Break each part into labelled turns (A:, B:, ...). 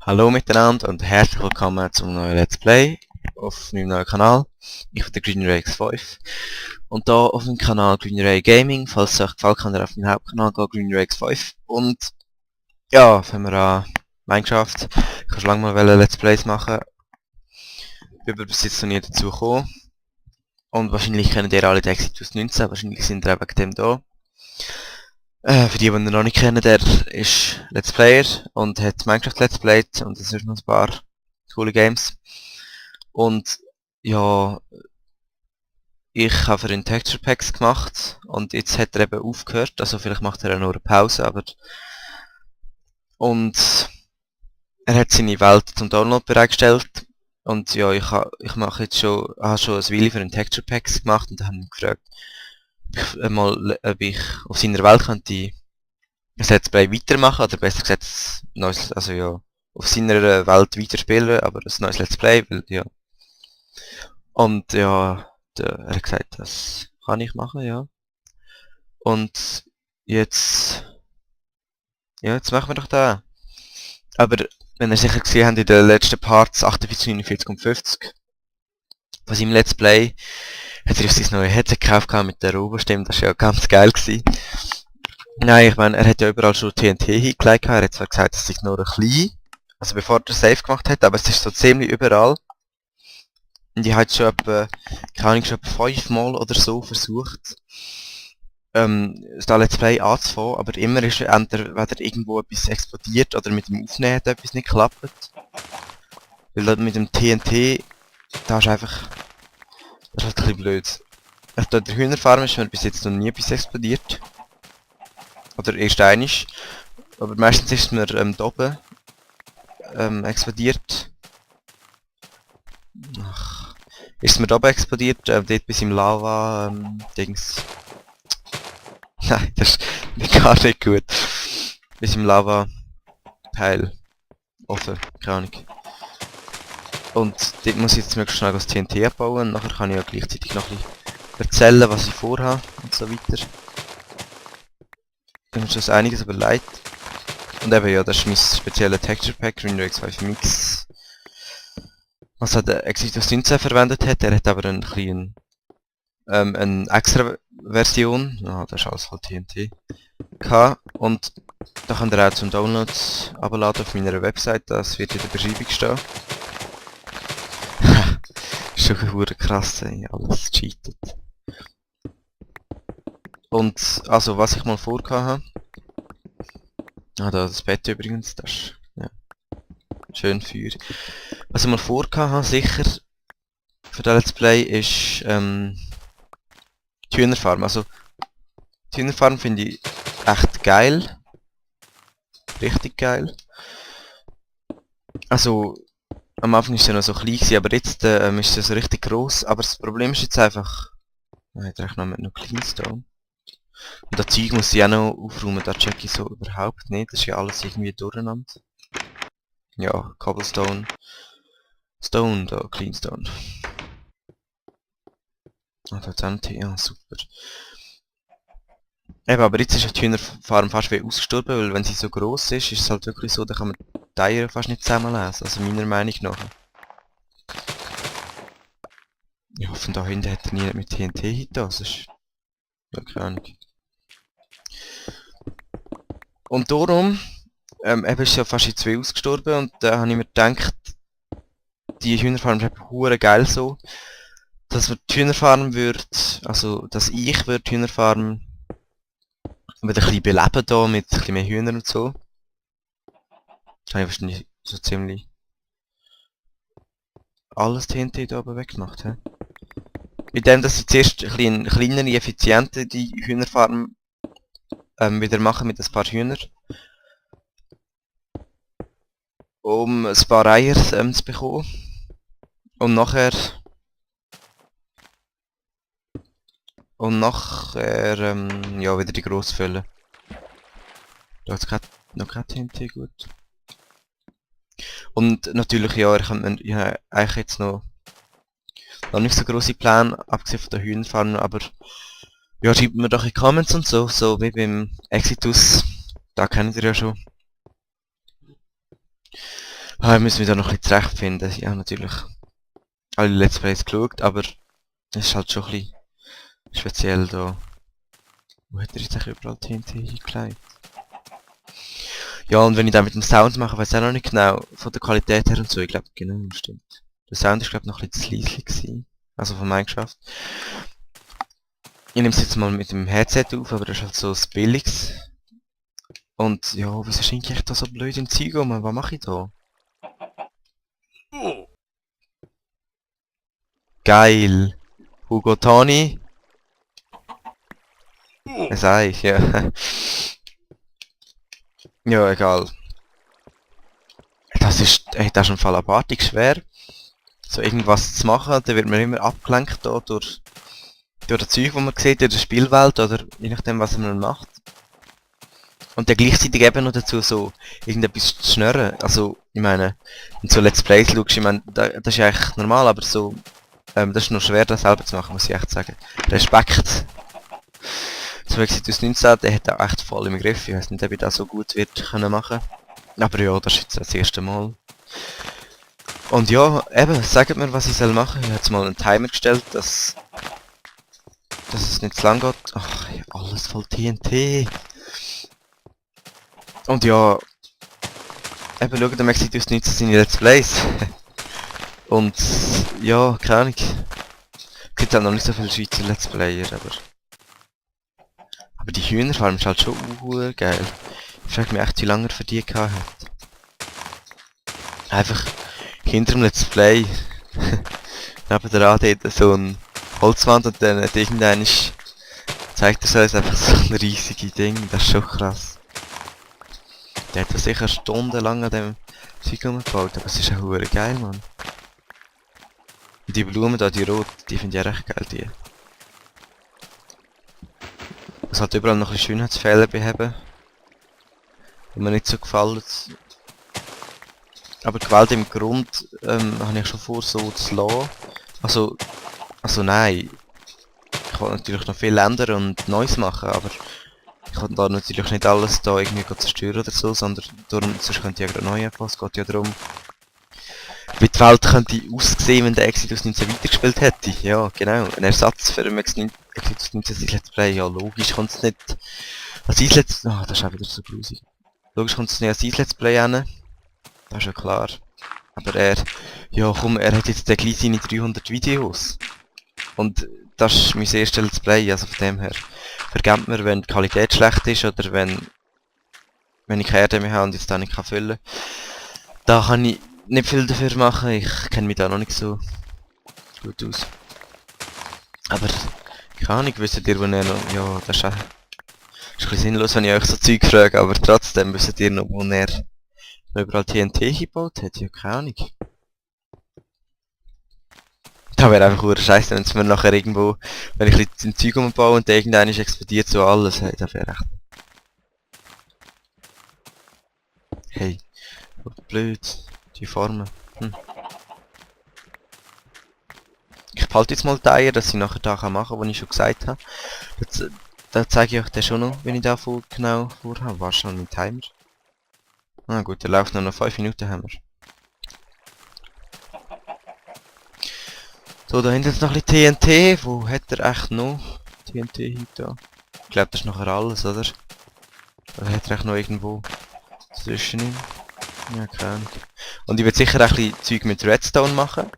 A: Hallo miteinander und herzlich willkommen zum neuen Let's Play auf meinem neuen Kanal. Ich bin der GreenRay X5 und da auf dem Kanal GreenRay Gaming, falls es euch gefällt, könnt ihr auf meinen Hauptkanal gehen, GreenRay X5. Und ja, fangen wir an Minecraft. Ich habe schon lange mal Let's Plays machen. Ich bin aber bis jetzt noch nie dazu gekommen. Und wahrscheinlich kennen ihr alle die Exitus 19, wahrscheinlich sind ihr auch wegen dem da. Für die ihn noch nicht kennen, der ist Let's Player und hat Minecraft Let's Played und es ist noch ein paar coole Games. Und ja, ich habe für ihn Texture Packs gemacht und jetzt hat er eben aufgehört, also vielleicht macht er auch nur eine Pause, aber... Und er hat seine Welt zum Download bereitgestellt und ja, ich mache jetzt schon, habe schon ein Weile für ihn Texture Packs gemacht und habe ihn gefragt, ob ich auf seiner Welt könnte ein Let's Play weitermachen, oder besser gesagt, ein neues, also ja, auf seiner Welt weiterspielen, aber ein neues Let's Play, weil ja. Und ja, er hat gesagt, das kann ich machen, ja. Und jetzt, ja, jetzt machen wir doch da. Aber wenn ihr sicher gesehen habt in den letzten Parts 48, 49 und 50 von seinem Let's Play, hat er sich sein neues Headset gekauft mit der Robostimme, das war ja ganz geil gewesen. Nein, ich meine, er hat ja überall schon TNT hingelegt, er hat zwar gesagt, es ist nur ein klein, also bevor er Save gemacht hat, aber es ist so ziemlich überall. Und ich habe schon etwa, keine Ahnung, schon etwa 5 Mal oder so versucht, das Let's Play anzufangen, aber immer ist entweder irgendwo etwas explodiert oder mit dem Aufnehmen hat etwas nicht geklappt. Weil dort mit dem TNT, da ist einfach, das ist halt ein bisschen blöd. Auf der Hühnerfarm ist mir bis jetzt noch nie etwas explodiert. Oder erst einisch. Aber meistens ist es mir da oben explodiert. Ach, ist es mir da oben explodiert, dort bis im Lava Dings. Nein, das ist gar nicht gut. Bis im Lava Teil offen, keine Ahnung. Und dort muss ich jetzt möglichst schnell das TNT abbauen und nachher kann ich ja gleichzeitig noch ein bisschen erzählen, was ich vorhabe und so weiter. Ich habe mir schon einiges überlegt. Und eben ja, das ist mein spezieller Texture Pack, GreenRay X5 Mix. Was hat der Exitus 19 verwendet hat, er hat aber einen kleinen, eine extra Version, ja, das ist alles halt TNT, gehabt. Und da könnt ihr auch zum Download abladen auf meiner Website, das wird in der Beschreibung stehen. Schon verdammt krass, ey, alles cheatet. Und, also, was ich mal vorgehabt habe, da das Bett übrigens, das ist, ja, schön Feuer. Was ich mal vorgehabt habe, sicher, für das Let's Play, ist, die Hühnerfarm. Also, die Hühnerfarm finde ich echt geil. Richtig geil. Also, am Anfang ist sie noch so klein gewesen, aber jetzt ist sie so richtig gross. Aber das Problem ist jetzt einfach... Man hat eigentlich noch Cleanstone. Und das Zeug muss ich auch noch aufräumen, das check ich so überhaupt nicht. Das ist ja alles irgendwie durcheinander. Ja, Cobblestone. Stone da, Cleanstone. Ah, da hat's auch noch ja, super. Eben, aber jetzt ist die Hühnerfarm fast wie ausgestorben, weil wenn sie so gross ist, ist es halt wirklich so, da kann man die Eier fast nicht zusammenlesen, also meiner Meinung nach. Ich hoffe, da hinten hat er nie mit TNT hinter, das ist... Ja, keine Ahnung. Und darum, eben ist ja fast in 2 ausgestorben und da habe ich mir gedacht, die Hühnerfarm ist eben hure geil so, dass man die Hühnerfarm würde, also, dass ich würde die Hühnerfarm wieder ein bisschen beleben da mit ein bisschen mehr Hühnern und so. Da habe ich wahrscheinlich so ziemlich alles TNT da oben weggemacht, hä? Mit dem, dass ich zuerst ein bisschen kleinere, effiziente die Hühnerfarm wieder mache mit ein paar Hühner. Um ein paar Eier zu bekommen. Und nachher... ja, wieder die gross füllen. Da hat noch kein TNT, gut. Und natürlich, ja, ich habe eigentlich jetzt noch nicht so grosse Pläne, abgesehen von der Hühnerfarm, aber ja, schreibt mir doch in die Comments und so, so wie beim Exitus, da kennt ihr ja schon. Ah, ich muss mich da noch ein bisschen zurechtfinden. Ich habe natürlich alle Let's Plays geschaut, aber es ist halt schon ein bisschen speziell da. Wo hat er jetzt eigentlich überall TNT hingelegt? Ja, und wenn ich dann mit dem Sound mache, weiß ich auch noch nicht genau, von der Qualität her und so, ich glaube, genau, stimmt. Der Sound ist, glaube ich, noch ein bisschen zu leise gewesen. Also von Minecraft. Ich nehme es jetzt mal mit dem Headset auf, aber das ist halt so das Billiges. Und ja, wieso schenke ich da so blöd in Zeug um? Was mache ich da? Geil! Hugo Toni? Es Eich, ja. Ja, egal. Das ist im Fall abartig schwer, so irgendwas zu machen. Da wird man immer abgelenkt da durch das Zeug, das man sieht in der Spielwelt oder je nachdem, was man macht. Und dann gleichzeitig eben noch dazu so irgendetwas zu schnurren. Also, ich meine, wenn du so Let's Plays schaust, ich meine, das ist ja eigentlich normal, aber so, das ist noch schwer, das selber zu machen, muss ich echt sagen. Respekt. So Exit aus 19, der hat auch echt voll im Griff. Ich weiß nicht, ob ich das so gut wird können machen. Aber ja, das ist jetzt das erste Mal. Und ja, eben, sagt mir, was ich soll machen. Ich habe jetzt mal einen Timer gestellt, dass es nicht zu lang geht. Ach, ja, alles voll TNT. Und ja, eben schauen, der Exit aus 19 seine Let's Plays. Und ja, keine Ahnung. Es gibt halt noch nicht so viele Schweizer Let's Player, aber die Hühnerfarm ist halt schon geil. Ich frage mich echt, wie lange er für die gehabt hat. Einfach hinter dem Let's Play neben der dort so ein Holzwand und dann irgendwann zeigt er uns einfach so ein riesiges Ding. Das ist schon krass. Der hat da sicher stundenlang an dem Zeug umgebaut, aber es ist auch hure geil, Mann. Und die Blumen da, die rot, die finde ich auch recht geil, die. Es hat überall noch ein bisschen Schönheitsfehler beheben, die mir nicht so gefallen. Aber Gewalt im Grund habe ich schon vor, so zu lassen. Also nein. Ich kann natürlich noch viel ändern und Neues machen, aber ich kann da natürlich nicht alles da irgendwie zerstören oder so, sondern sonst könnte ich ja gerade neu anpassen. Es geht ja darum, wie die Welt könnte aussehen, wenn der Exodus 19 weitergespielt hätte. Ja, genau. Ein Ersatz für ein Exodus 19 Let's Play. Ja, logisch kommt es nicht als Let's Play. Ah, das ist auch wieder so grusig. Logisch kommt es nicht als Let's Play hin. Das ist ja klar. Aber ja komm, er hat jetzt gleich seine 300 Videos. Und das ist mein erstes Let's Play, also von dem her. Vergebt mir, wenn die Qualität schlecht ist oder wenn ich keine Erde mehr habe und jetzt da nicht füllen kann. Da kann ich nicht viel dafür machen, ich kenne mich da noch nicht so gut aus. Aber, keine Ahnung, wisst ihr, wo er noch... Ja, das ist ein bisschen sinnlos, wenn ich euch so Zeug frage, aber trotzdem wisst ihr noch, wo er überall TNT gebaut hat, ja, keine Ahnung. Da wäre einfach nur scheiße, wenn es mir nachher irgendwo, wenn ich ein Zeug umbaue und irgendein explodiert so alles, hey, das wäre echt... Hey, blöd, die Formen. Ich behalte jetzt mal die Eier, dass ich nachher da machen kann, was ich schon gesagt habe. Da zeige ich euch dann schon noch, wenn ich da genau vorhabe. War schon mit Timer. Na gut, der läuft noch 5 Minuten haben wir. So, da hinten ist noch ein bisschen TNT. Wo hat er echt noch TNT hinter? Ich glaube, das ist nachher alles, oder? Oder hat er echt noch irgendwo zwischen ihm? Ja, keine Ahnung. Und ich werde sicher auch ein bisschen Zeug mit Redstone machen.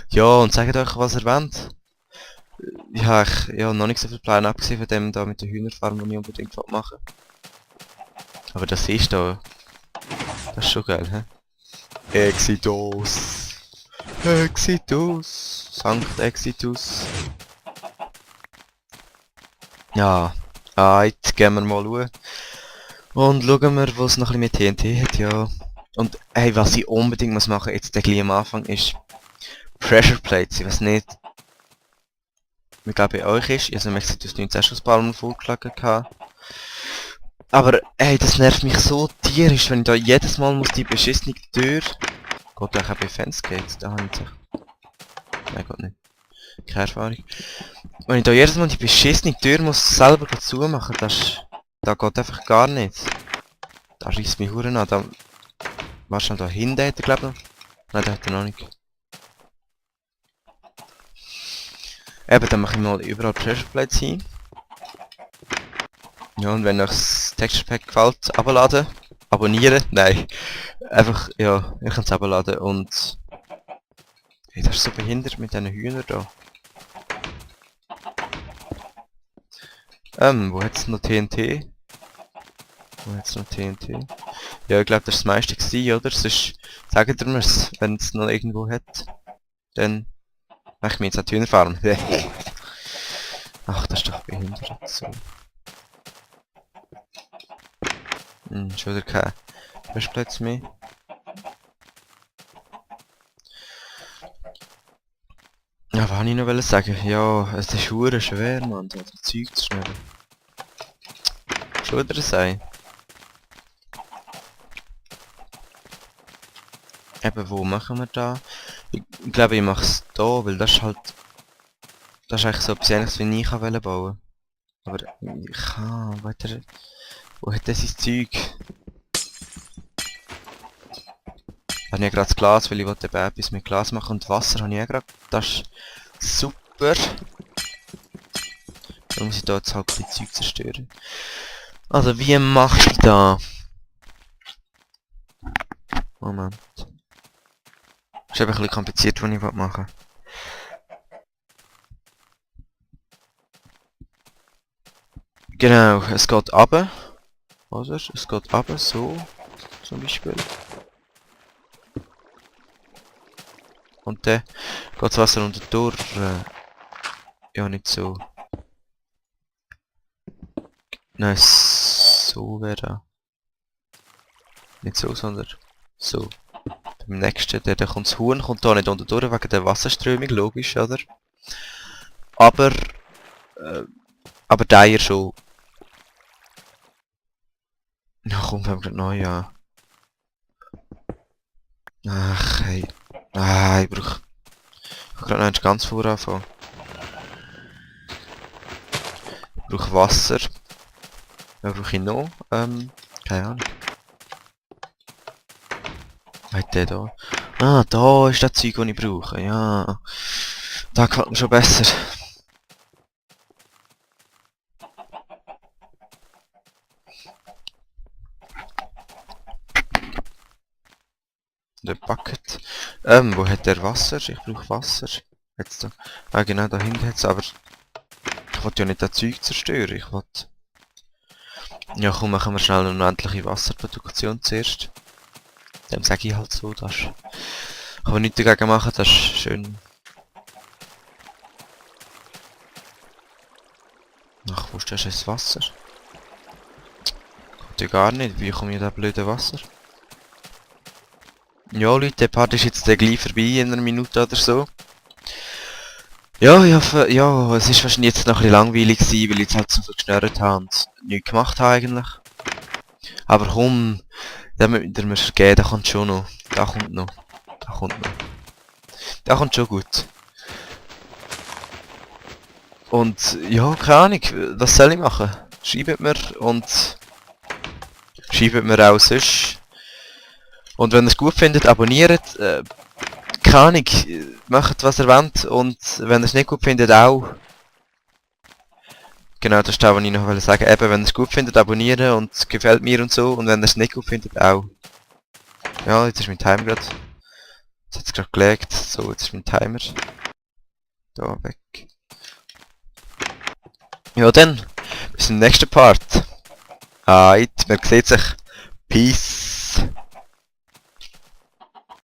A: Ja, und sagt euch, was ihr wollt. Ich habe ja, noch nicht so viel Pläne abgesehen von dem da mit der Hühnerfarm, die ich unbedingt machen will. Aber das ist da. Das ist schon geil, hä? Exitus! Exitus! Sankt Exitus! Ja, jetzt gehen wir mal schauen. Und schauen wir, was noch ein bisschen mit TNT hat, ja. Und hey, was ich unbedingt muss machen, jetzt gleich am Anfang, ist Pressure Plates. Ich weiß nicht, wie glaube bei euch ist. Also ich habe das 19 schon ein paar Mal vorgeschlagen gehabt. Aber ey, das nervt mich so tierisch, wenn ich da jedes Mal muss die beschissene Tür... Geht auch bei Fansgates, da habe ich sich... Nein, geht nicht. Keine Erfahrung. Wenn ich da jedes Mal die beschissene Tür muss selber zumachen, da geht einfach gar nicht. Da reißt mich Huren an. Warte schon, da hinten hat er glaube ich noch. Nein, da hat er noch nicht. Eben, dann mache ich mal überall Pressure Plates hin. Ja, und wenn euch das Texture Pack gefällt, abladen, abonnieren, nein. Einfach, ja, ihr könnt es abladen und... Hey, das ist so behindert mit diesen Hühnern da. Wo hat's noch TNT? Wo hat's noch TNT? Ja, ich glaube, das ist das meiste gewesen, oder? Sonst sagt ihr mir's, wenn es noch irgendwo hat. Dann mache ich mir jetzt eine Hühnerfarm. Ach, das ist doch behindert. So. Schon wieder kein Fischplatz mehr. Ja, was wollte ich noch sagen? Ja, es ist verdammt schwer, Mann, da das Zeug zu schneiden. Schon wieder ein Ei. Eben, wo machen wir da? Ich glaube, ich mache es da, weil das ist halt... Das ist eigentlich so etwas Ähnliches, wie ich bauen wollte. Aber ich kann... Weiter... Wo hat das sein Zeug? Ich habe ja gerade das Glas, weil ich wollte eben etwas mit Glas machen. Und Wasser habe ich ja gerade. Das ist super. Dann muss ich da jetzt halt ein bisschen Zeug zerstören. Also, wie mache ich da? Moment. Das ist eben ein bisschen kompliziert, was ich machen will. Genau, es geht runter. Oder? Es geht runter, so. Zum Beispiel. Und dann geht das Wasser unter durch. Ja, nicht so. Nein, so wäre da. Nicht so, sondern so. Beim nächsten, der kommt das Huhn, kommt da nicht unter durch wegen der Wasserströmung, logisch, oder? Aber der hier schon. Ja, komm, wir haben gerade neu, ja. Ach, hey. Ah, ich brauche gerade noch ganz vor anfangen. Ich brauche Wasser. Was brauche ich noch? Keine Ahnung. Was hat der da? Ah, da ist das Zeug, das ich brauche. Ja. Da gefällt mir schon besser. Der Bucket. Wo hat der Wasser? Ich brauche Wasser. Jetzt da. Ah, genau, da hinten hat's, aber ich wollte ja nicht das Zeug zerstören. Ich wollte... Ja, komm, machen wir schnell eine unendliche Wasserproduktion zuerst. Dem sage ich halt so, das kann man nichts dagegen machen, das ist schön. Ach, wo ist das Wasser? Kommt ja gar nicht, wie komme ich da blöde Wasser? Ja Leute, der Part ist jetzt gleich vorbei in einer Minute oder so. Ja, ich hoffe, ja, es ist wahrscheinlich jetzt noch ein bisschen langweilig gewesen, weil ich jetzt halt so viel geschnurrt habe und nichts gemacht habe eigentlich. Aber komm, der müsst mir vergeben, der kommt schon noch. Der kommt noch. Der kommt noch. Der kommt schon gut. Und ja, keine Ahnung, was soll ich machen? Schreibt mir und schreibt mir auch sonst. Und wenn ihr es gut findet, abonniert. Keine Ahnung, macht was ihr wollt und wenn ihr es nicht gut findet, auch. Genau, das ist das, was ich noch sagen wollte. Eben, wenn ihr es gut findet, abonnieren und es gefällt mir und so. Und wenn ihr es nicht gut findet, auch. Ja, jetzt ist mein Timer gerade. Jetzt hat es gerade gelegt. So, jetzt ist mein Timer. Da weg. Ja dann, bis zum nächsten Part. Man sieht sich. Peace.